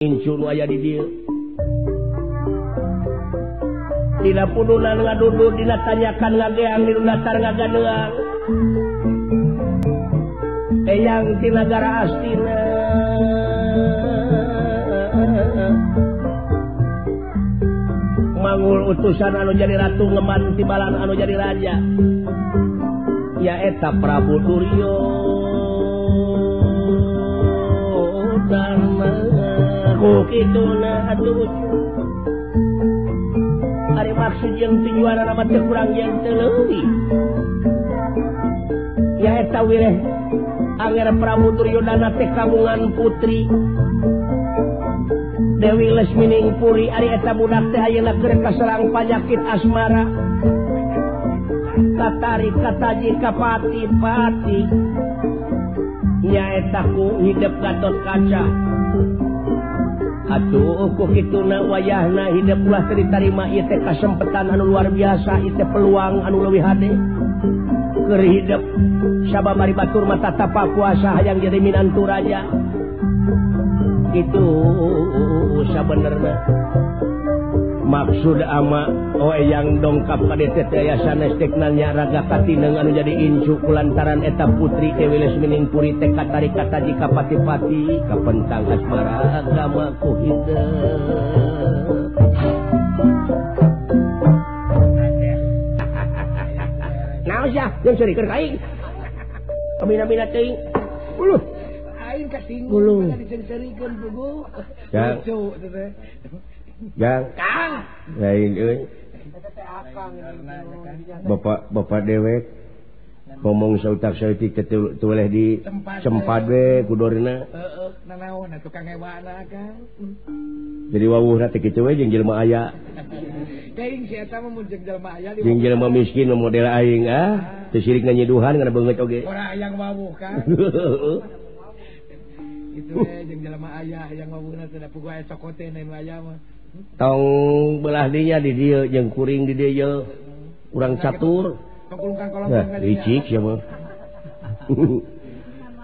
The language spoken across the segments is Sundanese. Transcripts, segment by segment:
Incu nu aya di dieu. Dina pudunan ngadudu dina tanyakan ngageang di datar ngagadeang. Eyang ti nagara Astina. Mangul utusan anu jadi ratu ngeman tibalan anu jadi raja. Nyaeta Prabu Duryodana. Ku kituna atuh. Ari maksud jeung tujuanna mah teu kurang jeung teu leuwih. Nyaeta wireh Angger Prabu Duryodana teh kagungan putri Dewi Lesmining Puri. Ari eta budak teh ayeuna keur kaserang panyakit asmara. Katarik kataji kapati-pati. Nyaeta ku hidep Gatot Kaca. Atuh ku kituna wayahna hidep ulah teu ditarima ieu teh kasempetan anu luar biasa, ieu teh peluang anu leuwih hade. Keur hidep sabab ari batur mah tatapa kuasa hayang jadi minantu raja. Itu sabenerna maksud ama oh eyang dongkap ka dieu teh aya sanes tek nanya raga katineng anu jadi incu kulantaran eta putri Dewi Lesmining Puri teh katarik kataji ka pati-pati kapentang asmara agama ku hidep. Naon sia jeung seurikeun ka aing? Amina-mina teuing. Uluh. Aing kasinggung diseurikeun pugu. Lucu teh. Jang. Kang. Lain euy. Bapak dewek ngomong sautak saeutik teh teu di cempad we kudorna. Heeh, nanaon tukang hewana Kang. Jadi wawuhna teh kitu we jeung jelema aya. Teuing si eta mah mun jeung jelema aya jeung jelema miskin model aing ah, teu sirik nganyiduhan kana beungeut oge. Ora hayang wawuh Kang. Itu we jeung jelema aya hayang wawuhna teh da puguh aya cokote nu aya mah. Tong belah dinya di dieu jeung kuring di dieu urang catur. Nah, licik sia mah.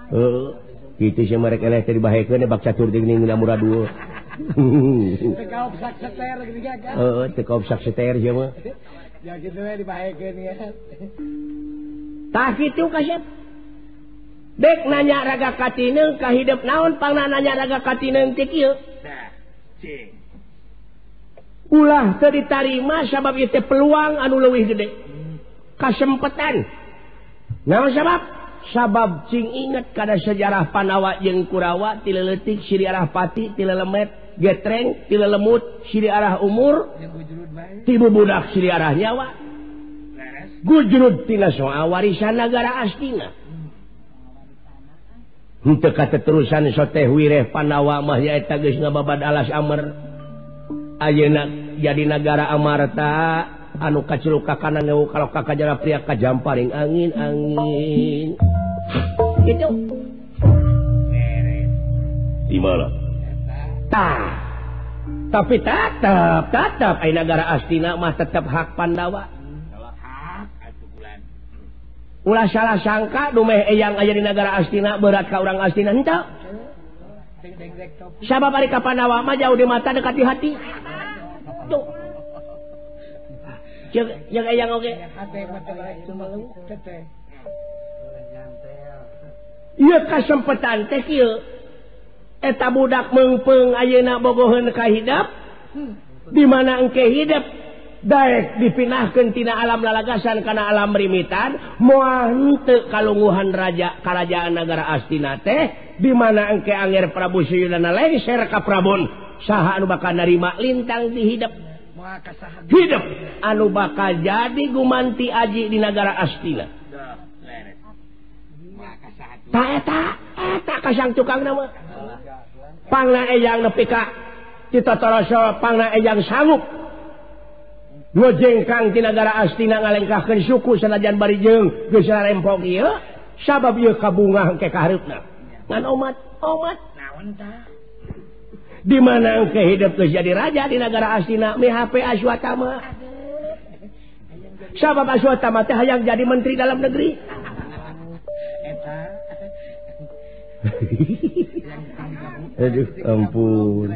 Heuh, kitu sia mah rek eleh teh dibahekeun bak catur jeung ning murah dua. Teu kaop sak seter geuning kan. Heeh, teu kaop sak seter sia mah. Ya kitu we dibahekeun ya. Tah kitu kasep. Dek nanya raga katineung ka hidep naon pangna nanya raga katineung teh kieu. Nah, cing. Ulah teu ditarima sabab ieu teh peluang anu leuwih gede. Kasempetan. Naon sabab? Sabab cing inget kana sejarah Pandawa jeung Kurawa ti leutik siri arah pati ti lelemet getreng ti lelemut siri arah umur ti bubudak siri arah nyawa. Gujrud tina soal warisan nagara Astina. Henteu kateterusan soteh wireh Pandawa mah nyaeta geus ngababad alas Amer. Ayeuna jadi nagara Amarta anu kaciluk ka kanan ngewu kalau ka kajara pria kajamparing angin-angin. Gitu. Di mana? Tah. Tapi tetap ai nagara Astina mah tetap hak Pandawa. Ulah salah sangka dumeh eyang aya di nagara Astina berat ka urang Astina henteu. Sabab ari ka Pandawa mah jauh di mata dekat di hati. Tuh. Jeung eyang oge. Ieu kasempetan teh kieu. Eta budak meungpeung ayeuna bogoheun ka hidep. Di mana engke hidep daek dipinahkeun tina alam lalagasan kana alam rimitan, moal henteu kalunguhan raja karajaan nagara Astina teh di mana engke Angger Prabu Suyudana lengser ka Prabon, saha anu bakal narima lintang di hidep. Hidup anu bakal jadi gumanti aji di nagara Astina. Ta eta eta kasang tukang nama. Pangna eyang nepi ka titotoroso pangna eyang sanggup ngojengkang ti nagara Astina ngalengkahkeun suku sanajan bari jeung geus rempok ieu sabab ieu kabungah engke ka hareupna. Ngan omat omat naon tah? Di mana engke hidup geus jadi raja di nagara Astina mihape Aswatama. Sabab Aswatama teh hayang jadi menteri dalam negeri. Eta. Aduh ampun.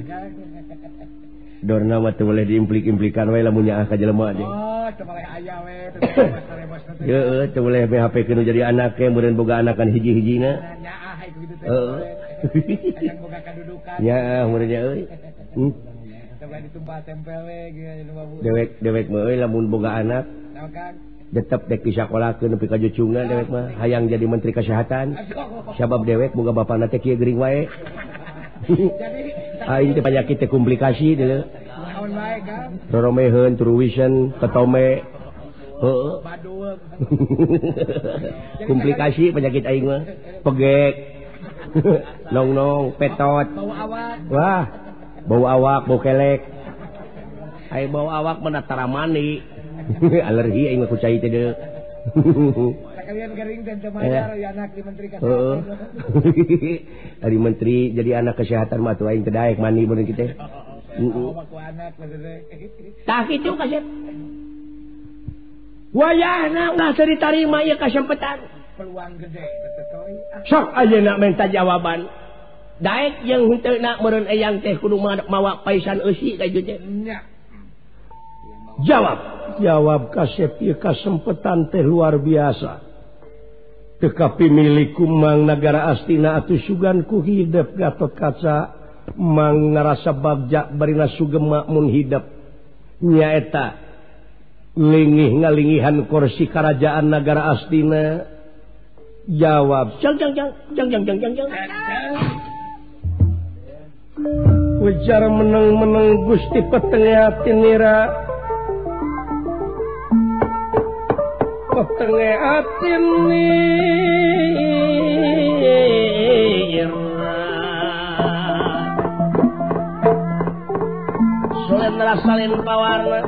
Dorna mah teu boleh diimplik-implikan we lamun nyaah ka jelema teh. Oh, teu boleh aya we teu boleh. Heeh, teu boleh BHP keun jadi anak ke meureun boga anakan hiji-hijina. Nyaah kitu teh. Heeh. Hayang boga kadudukan. Nyaah meureun nya euy. Teu boleh ditumpah tempel we geus Dewek-dewek mah euy lamun boga anak. Naon Kang? Tetep dek disakolakeun nepi ka jucungna dewek mah hayang jadi menteri kesehatan. Sabab dewek boga bapana teh kieu gering wae. Aing teh penyakit teh komplikasi deuleu. Naon wae Kang? Roromeheun, turuwiseun, ketome. Heeh. Komplikasi penyakit aing mah. Pegek. Nong-nong, petot. Bau awak. Wah, bau awak, bau kelek. Aing bau awak mah tara mandi. Alergi aing mah ku cai teh deuleu. Kalian gering dan teman ya anak di menteri kesehatan. Dari menteri jadi anak kesehatan mah tuh aing teu daek mandi beunang kitu. Heeh. Anak maksudnya. Tah kitu kasep. Wayahna ulah teu ditarima ieu kasempetan. Peluang gede teh coy. Sok ayeuna minta jawaban. Daek jeung henteu na meureun eyang teh kudu mawa paisan eusi ka ieu teh. Nya. Jawab. Jawab kasep ieu kasempetan teh luar biasa. Tekapi milik Mang Nagara Astina atuh sugan ku hidep Gatotkaca Mang ngarasa bagja barina sugema mun hidep nyaeta lingih ngalingihan kursi kerajaan Nagara Astina. Jawab jang jang jang jang jang jang jang jang. Ujar meneng-meneng Gusti petenge atinira petenge atinira Sulendra salin pawarna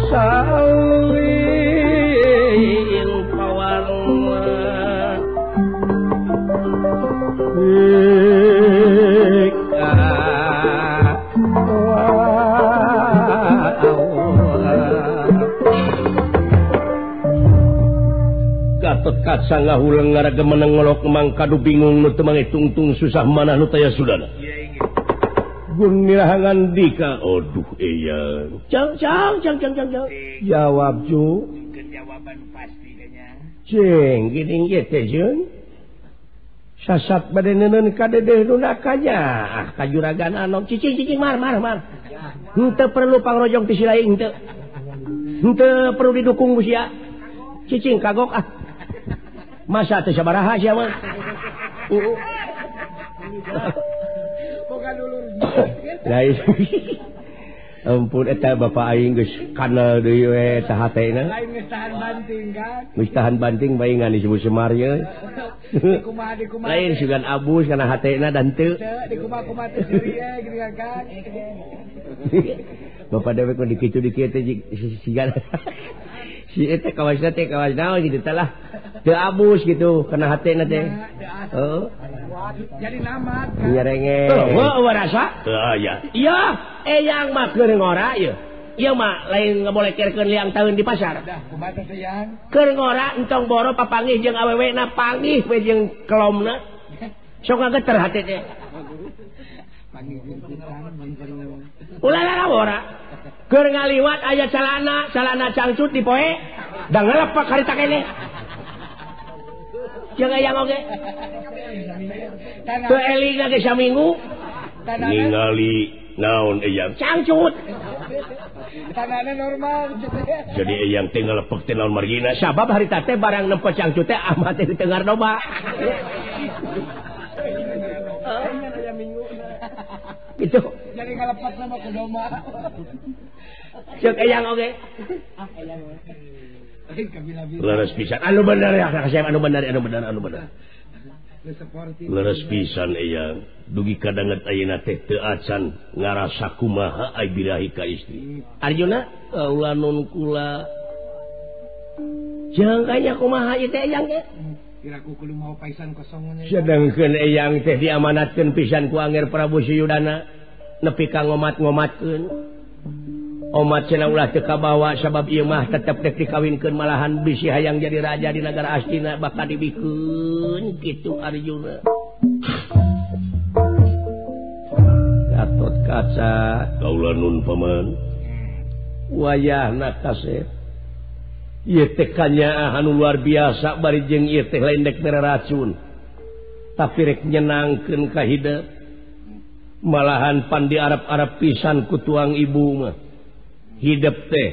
salin pawarna Gatotkaca ngahuleng ngaragemeneng ngolok mangkadu bingung nu teu mangitungtung susah manah nu taya sudana. Gun nirahangan dika aduh eyang. Jang jang jang jang jang jang. Jawab ju. Jawaban pasti kayaknya. Ceng geuning ieu teh jeung. Sasat bade neuneun ka dedeh nu nakanya. Ah ka juragan anom cicing cicing mar mar mar. Henteu perlu pangrojong ti si laing henteu. Henteu perlu didukung ku sia. Cicing kagok ah. Masa teh sabaraha sia mah. Boga dulur. Lain. Ampun eta bapa aing geus kanal deui we tah hatena. Lain geus tahan banting kan. Geus tahan banting bae ngan disebut Semar ye. Dikumaha dikumaha. Lain sugan abus kana hatena dan teu. Dikumaha-kumaha teh deui ye geuningan kan. Bapak dewek mah dikitu dikieu teh sigan. Si eta kawasna teh kawas naon kitu teh lah. Teu abus gitu kana hatena teh. Heeh. Jadi namat kan. Nyerenge. Heueuh rasa? Teu aya. Iya, eyang mah keur ngora ieu. Ieu mah lain ngabolekerkeun liang taeun di pasar. Dah, kumaha teh eyang? Keur ngora entong boro papanggih jeung awewena panggih we jeung kelomna. Sok ngageter hate teh. Ulah lara. Keur ngaliwat aya calana, calana cangcut di poe, da ngelepak harita keneh. Jeung eyang oge. Teu eling ge saminggu. Ningali naon eyang cangcut. Tanana normal. Jadi eyang teh ngalepek teh naon margina. Sabab harita teh barang nempo cangcut teh amat teh ditengar domba. Gitu. Jadi ngalepak sama ku domba. Ceuk eyang oge. Leres pisan. Anu bener ya kasep anu bener anu bener anu bener. Leres pisan eyang. Dugi kadanget ayeuna teh teu acan ngarasa kumaha ai birahi ka istri. Arjuna ulah nun kula. Jeung kaya kumaha ieu teh eyang teh? Kira ku kudu mau paisan kosongnya. Sedangkeun eyang teh diamanatkeun pisan ku Angger Prabu Suyudana nepi ka ngomat-ngomatkeun. Omat cenah ulah teu kabawa sabab ieu mah tetep dek dikawinkeun malahan bisi hayang jadi raja di negara Astina bakal dibikeun kitu Arjuna. Gatot Kaca kaula nun paman wayahna kasep ieu teh kanyaah anu luar biasa bari jeung ieu teh lain dek mere racun tapi rek nyenangkeun ka hidep malahan pan di Arab-Arab pisan ku tuang ibu mah hidep teh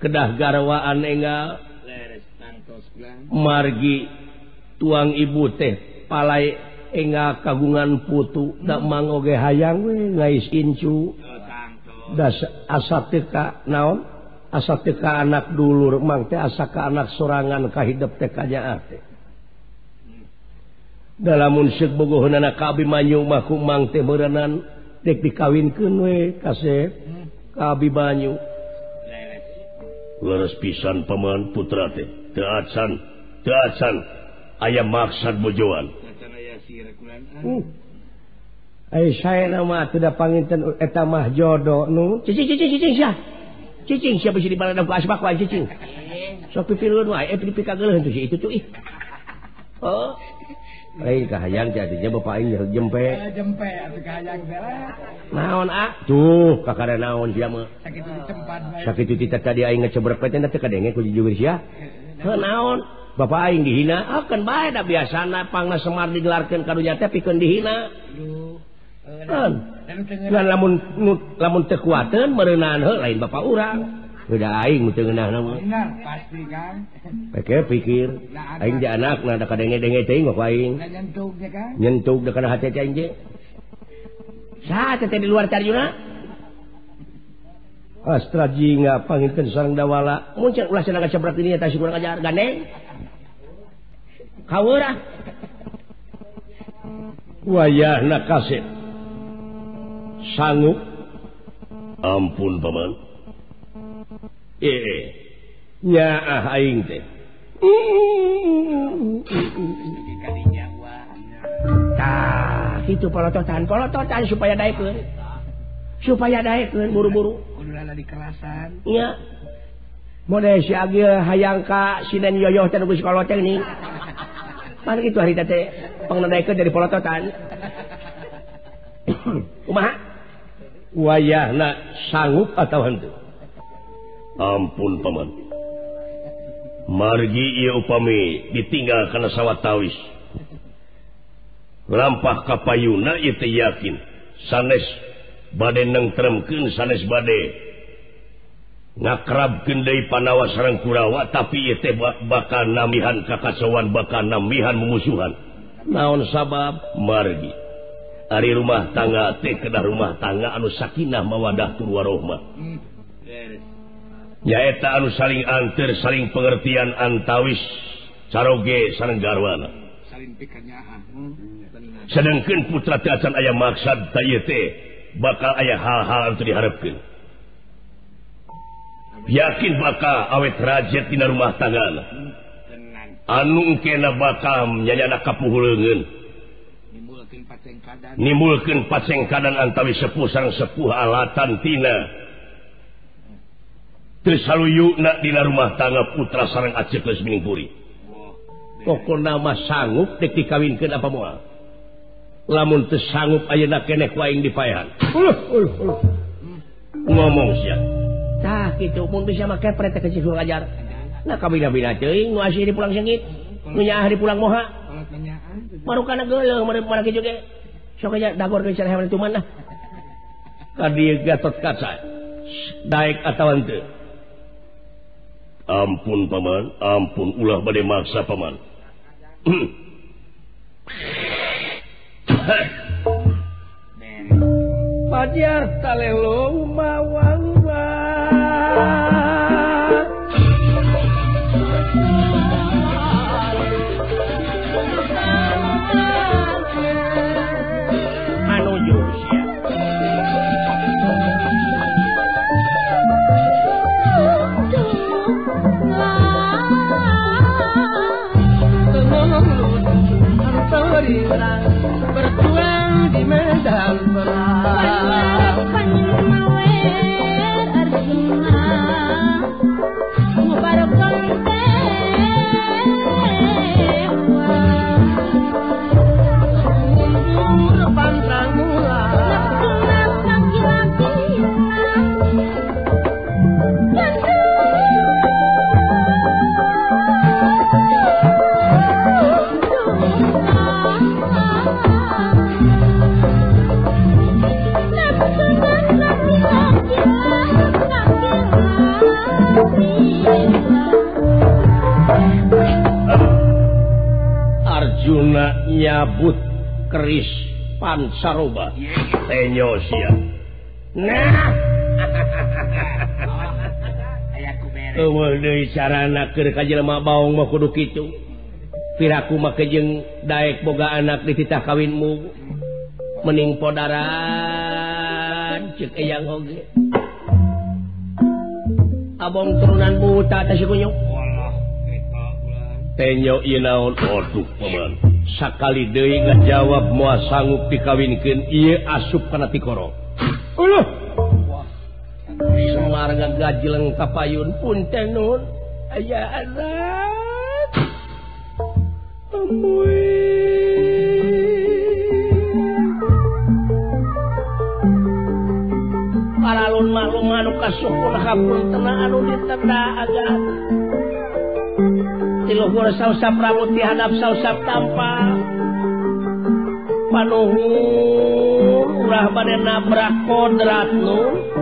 kedah garwaan enggal margi tuang ibu teh palai enggal kagungan putu da mang oge hayang we ngais incu das asa teu ka naon asa teu ka anak dulur mang teh asa ka anak sorangan ka hidep teh kanyaah teh da lamun seuk bogoheunana ka Abimanyu mah ku mang teh meureunan dek dikawinkeun we kasep ka Abimanyu. Leres pisan paman putra teh teu acan aya maksad bojoan. Ai saena mah teu da panginten eta mah jodoh nu cicing cicing cicing sia. Cicing sia bisi dibaladang ku asbak wae cicing. Sok pipireun wae pipikageuleuh teh si itu tuh ih. Oh. Lain kahayang teh atuh bapak aing jempe. Jempe atuh kahayang teh. Naon ah? Tuh kakara naon sia mah. Sakitu ditempat bae. Sakitu ti tadi aing ngecebrek teh teh kadenge ku jujur sia. Heuh naon? Bapak aing dihina, ah keun bae da biasana pangna Semar digelarkeun ka dunya teh pikeun dihina. Aduh. Ngan lamun teu kuateun meureunan heuh lain bapak urang. Udah aing teu ngeunahna mah. Bener pasti kan. Peke pikir aing di anakna da kadenge-denge teuing mah ku aing. Nyentuk ge kan. Nyentuk da kana hate aing ge. Saha teh di luar tarjuna? Astra jingga pangikeun sareng dawala. Mun cenah ulah cenah ngacebrak di dinya tah si kurang ajar gandeng. Kaweurah. Wayahna kasep. Sanggup? Ampun paman. Nyaah aing teh. Tah, kitu polototan, polototan supaya daekeun. Supaya daekeun buru-buru. Kudu lala di kelasan. Nya. Model si Agil hayang ka sinen yoyoh teh nu geus koloteng nih. Pan kitu harita teh pangnadaekeun dari polototan. Kumaha? Wayahna sanggup atau henteu? Ampun paman. Margi ieu upami ditinggal kana sawatawis. Lampah ka payuna ieu teh yakin sanes bade nengtremkeun sanes bade ngakrabkeun deui Pandawa sareng Kurawa tapi ieu teh bakal namihan kakasowan bakal namihan mumusuhan. Naon sabab? Margi ari rumah tangga teh kedah rumah tangga anu sakinah mawadah tur warohmah. Nyaeta anu saling anter saling pengertian antawis caroge sareng garwana. Sedengkeun putra teh acan aya maksad ta ieu teh bakal aya hal-hal anu teu diharepkeun. Yakin bakal awet rajet dina rumah tanggana. Anu engkena bakal nyanyana kapuhuleungeun. Nimbulkeun pacengkadan antawi sepuh sareng sepuh alatan tina teu saluyuna dina rumah tangga putra sareng aceuk geus miningpuri. Pokona mah sanggup dek dikawinkeun apa moal. Lamun teu sanggup ayeuna keneh ku aing dipaehan. Ngomong sia. Tah kitu mun bisa make kepret teh kecil ajar. Nah kabina-bina teuing nu asih di pulang sengit, nu nyaah di pulang moha. Marukana geuleuh mana kitu ge. Sok aja dagor ke cara hewan tuman lah. Ka dieu Gatot Kaca. Daek atawa henteu? Ampun paman, ampun ulah bade maksa paman. Pajar talelo mawawa. Manuju sia. Berjuang di medan perang. Nyabut keris Pancaroba. Tenyo sia. Nah. Eueuh deui carana keur ka jelema baong mah kudu kitu. Piraku mah jeung daek boga anak dititah kawinmu. Mening podaran ceuk eyang oge. Abong turunan buta teh si kunyuk. Tenyo ieu naon? Aduh paman. Sakali deui ngajawab moal sanggup dikawinkeun ieu asup kana tikoro. Uluh. Semar gajleng kapayun punten nun. Aya anak. Amoy. Paralun maklum anu kasukun hapuntena anu ditenda agak. Tiluhur sausap rambut dihadap sausap tampak. Panuhun urah bade nabrak kodrat nun.